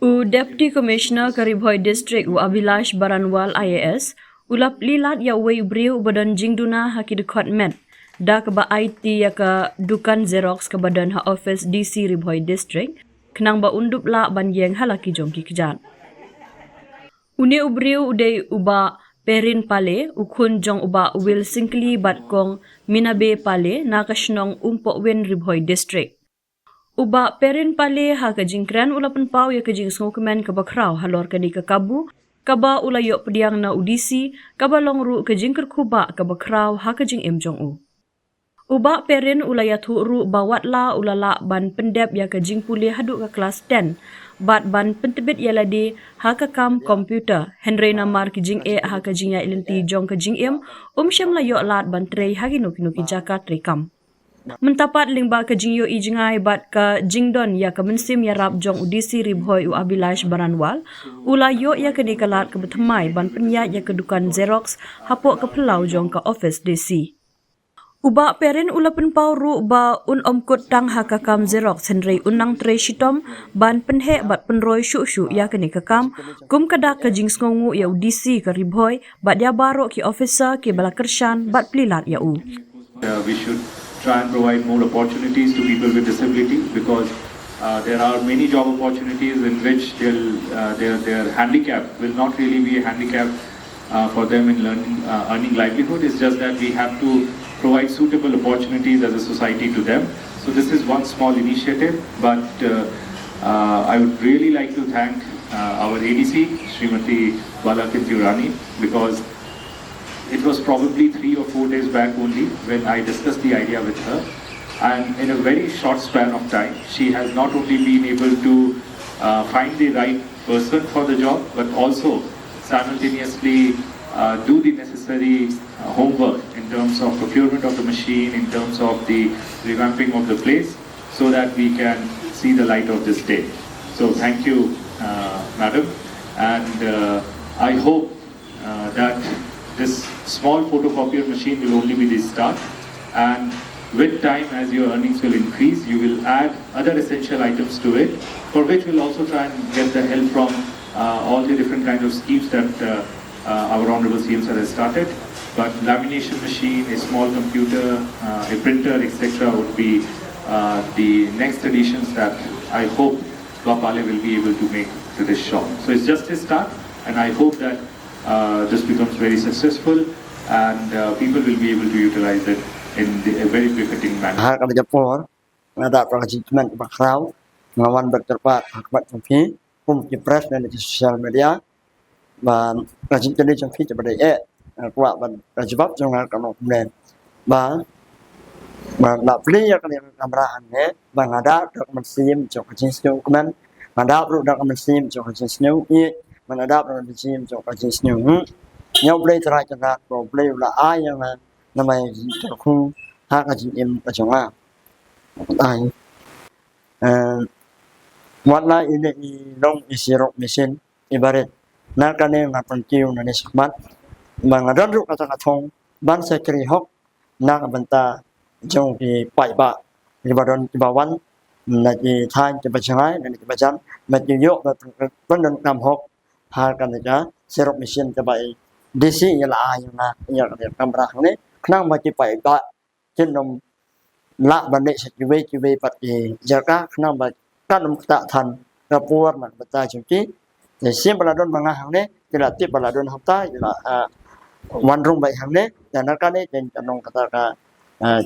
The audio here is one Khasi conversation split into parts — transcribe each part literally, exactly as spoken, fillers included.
U Deputy Commissioner ka Ri Bhoi District, u Abhilash Baranwal I A S, u la plie lad ïa uwei u briew uba don jingduna ha ki dkhot met da kaba aiti ïa ka dukan Xerox kaba don ha office D C Ri Bhoi District, khnang ba un dup lah ban ïeng ha la ki jong ki kjat. Une u briew u dei u Bah Perin Pale, u khun jong u Bah Will Syngkli bad Kong Minabe Pale, na ka shnong Umpohwin, Ri Bhoi District. U Bah Perin Pale ha ka jingkren u la pynpaw ïa ka jingsngewkmen kaba khraw halor kane ka kabu kaba u la ïoh pdiang na u D C, kaba long ruh ka jingkyrkhu ba kaba khraw ha ka jingim jong u. U Bah Perin u la ïathuh ruh ba wat la u la lah ban pyndep ïa ka jingpule haduh ka klas ten bad ban pyntbit ïa lade ha ka kam computer, hynrei namar ki jingeh ha ka jingïaid lynti jong ka jingim, um shym la ïoh lad ban trei ha kino kino ki jaka treikam. Mynta pat lyngba ka jingïohi jngai bad ka jingdon ïa ka mynsiem ïarap jong u D C Ri Bhoi, u Abhilash Baranwal, u la ïoh ïa kane ka lad kaba thymmai ban pynïaid ïa ka dukan Xerox hapoh ka phyllaw jong ka office D C. U Bah Perin u la pynpaw ruh ba un ym kut tang ha ka kam Xerox, hynrei un nang trei shitom ban pynheh bad pynroi shuh shuh ïa kane ka kam, kum ka dak ka jingsngewnguh ïa u D C ka Ri Bhoi bad ïa baroh ki officer kiba la kyrshan bad plie lad ïa u. Uh, we should try and provide more opportunities to people with disability, because uh, there are many job opportunities in which they'll, uh, their, their handicap will not really be a handicap uh, for them in learning, uh, earning livelihood. It's just that we have to provide suitable opportunities as a society to them. So this is one small initiative, but uh, uh, I would really like to thank uh, our A D C, Srimati Bala Kintiurani, because it was probably three or four days back only when I discussed the idea with her. And in a very short span of time, she has not only been able to uh, find the right person for the job, but also simultaneously uh, do the necessary uh, homework in terms of procurement of the machine, in terms of the revamping of the place, so that we can see the light of this day. So thank you, uh, madam, and uh, I hope uh, that this small photocopier machine will only be the start, and with time, as your earnings will increase, you will add other essential items to it, for which we'll also try and get the help from uh, all the different kinds of schemes that uh, uh, our Honorable C M sir has started. But lamination machine, a small computer, uh, a printer, et cetera would be uh, the next additions that I hope Bah Pale will be able to make to this shop. So it's just a start, and I hope that uh, this becomes very successful, and uh, people will be able to utilize it in the, a very befitting manner. Ha kaba japor nga da pra ka jingkmen ba khraw nga wan bad terpa ha khmat jong phi kum ki press na ki social media ba ka jingkylli jong phi ba dei eh kwah ban ka jubab jong nga ka long kumne ba ba la pli ya ka kamra hangne ba nga da ka mynsiem jong ka jingsngew kmen nga da ruh da ka mynsiem jong ka jingsngew i ba nga da ruh ka mynsiem jong ka jingsngew nga u Blei trai ka da ko Blei u la ai ya nga namar jingkyrkhu ha ka jingim ka jong nga. Ai wat la i ne i long i sirok misin i barit na kane nga pynkiew na ne shakmat ba nga don ruh kata ka thong ban shakri hok na ka bynta jong ki paidbah kiba don kiba wan na ki thaiñ kiba jngai na kiba jan na ki ïoh ba pyndonkam hok ha kane ka sirok misin kaba i D C i la ai na ïa kane ka kamra hangne khnang ba ki paidbah kin ym lah ban leit sha kiwei kiwei pat ki jaka khnang ba kan ym ktah than ka por na ka bynta jong ki. Te shim ba la don ma nga hangne ki la tip ba la don hangta ki la wan rung beit hangne. Te na kane te ka nong kata ka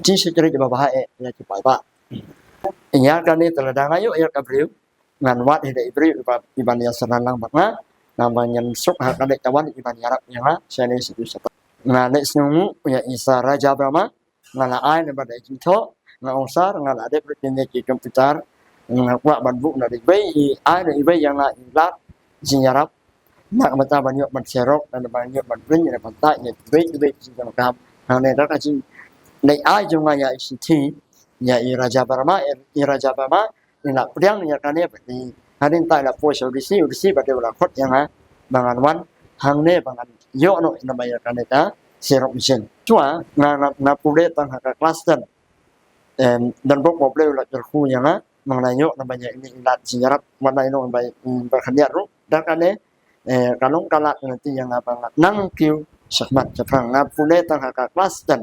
jingshakri ba bha eh ïa ki paidbah. Ïa kane te lada nga ïoh ïa ka briew ngan wad hi da i briew iban ïa syrang lang bad nga. Nang ba ngan suk ha kane ka wan iban ïarap ïa nga shane shi tu sha. Nga leh sngewnguh ïa i Sir Raja Brahma. Nga la ai na ba da jingthoh nga ong sir nga la dep ruh kine ki computer nga kwah ban buh na dei wei i ai na i wei ïa nga i lad jingïarap na ka bynta ban ïoh ban xerox na ban ïoh ban print na ban tai na wei i wei jingïarap. Hangne da ka jing dei ai jong nga ïa i shithi ïa i Raja Barma i Raja Barma i la pdiang ïa kane ba i hadien tai la poi sha u D C u D C ba dei u la khot ïa nga ba ngan wan hangne ba ngan ïoh noh ïa kane ka xerox machine. Chwa nga nga pule tang ha ka klas ten. Em, don bok ba u Blei u la kyrkhu ïa nga Mangna ïoh naba ïa ini i lad jingïarap, wat la ïoh naba, mm, ba khyndiat ruh. Da kane, eh, ka long ka lad na ti ïa nga ba nga nang kiew shakhmat shaphrang, nga pule tang ha ka klas ten.